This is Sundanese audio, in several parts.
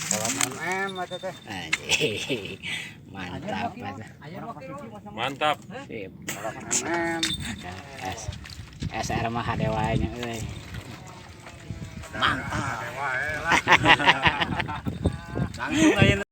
Kolam MM eta teh. Anjing. Mantap. Mantap. Sip. Kolam MM. SR mah hade wae nya euy. Mantap. Langsung aja.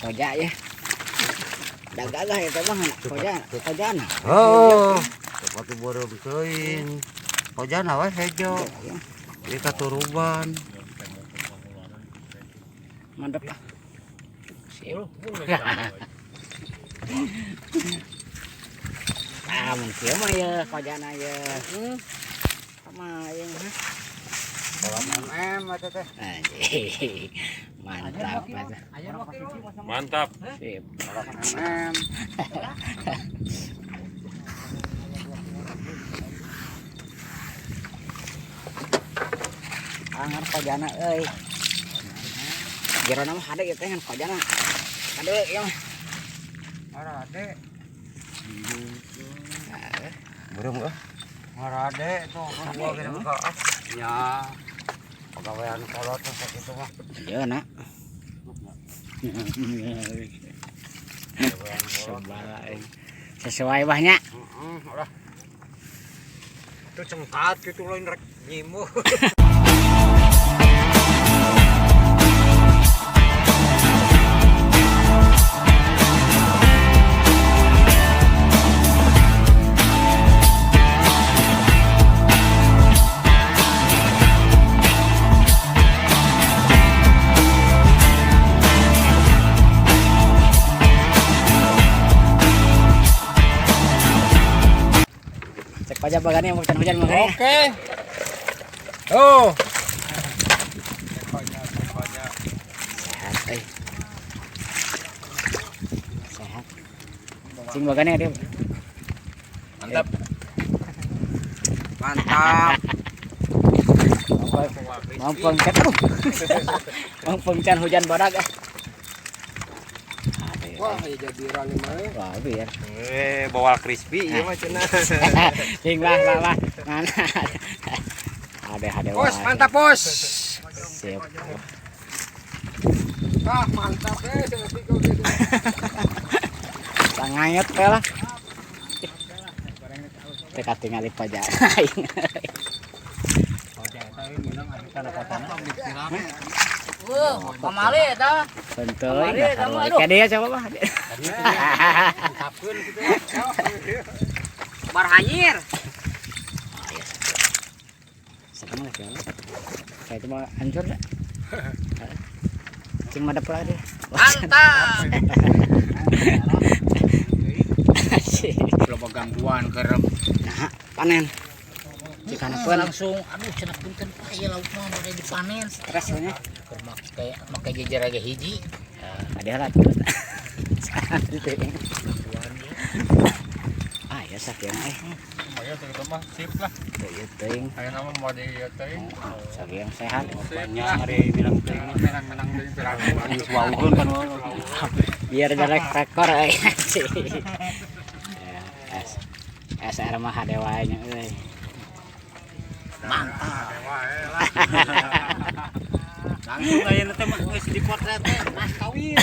Koja ya. Da gagah ya teh bang, koja, kojana. Oh. Sepatu beureum teuing. Kojana we hejo. Ieu katuruban. Mantap lah. Sip. Ah, mungkin mah ya kojana ya. Sama yang Kolam MM eta teh. Anjing. Mantap. Mantap. Sip. Kolam MM. Angar kojana euy. Jerona mah hade ieu teh ngan kojana. Hade ieu mah. Marade. Beureum ah. Marade tuh gua gede buka ah. Nya. Pagawean kolot teh sakitu mah. Ieu na. Pagawean kolot. Sebala euy. Sesuai bahnya. Heeh, udah. Itu cengkat gitu lain rek nyimuh. Cek aja bagannya mau hujan-hujan makanya. Oke. Oh. Sehat euy. Sehat. Cing bagannya dia. Mantap. Mantap. Mampeng can aduh. Mampeng can hujan badag ah. Wah, ya jadi rame mah. Wah, biar. Bawa crispy ieu mah cenah. Cing bah, bah, bah. Mana? Ada ada. Bos, mantap, Bos. Sip. Ah, mantap eh. Sangayet we lah. Teh katingali pajak. Pamali eta. Bentuy, kayak dia coba bah. Mantapkeun kitu. Bar hanyir. Ah, iya. Seneng lah ya. Kayak itu mah hancur dah. Cing madep lah dia. Mantap. Loba gangguan keur Nah, panen. Jika pun langsung aduh cenah punten Pak ieu lauk mah bade dipanen. Stres nya. Keur make make jejer ge hiji. Ada lah terus. Ah ya sakieu eh. Lumayan segitu mah sip lah. Teu ieu teuing. Ayo nama mau di ieu teh. Sakieu sehat. Banyak hari bilang teuing. Menang-menang deui pirang. Geus waukeun kan. Biar jelek rekor euy. Ya, S SR mah hade wae nya euy. Langsung ayeuna teh mah geus dipotret teh mas kawin.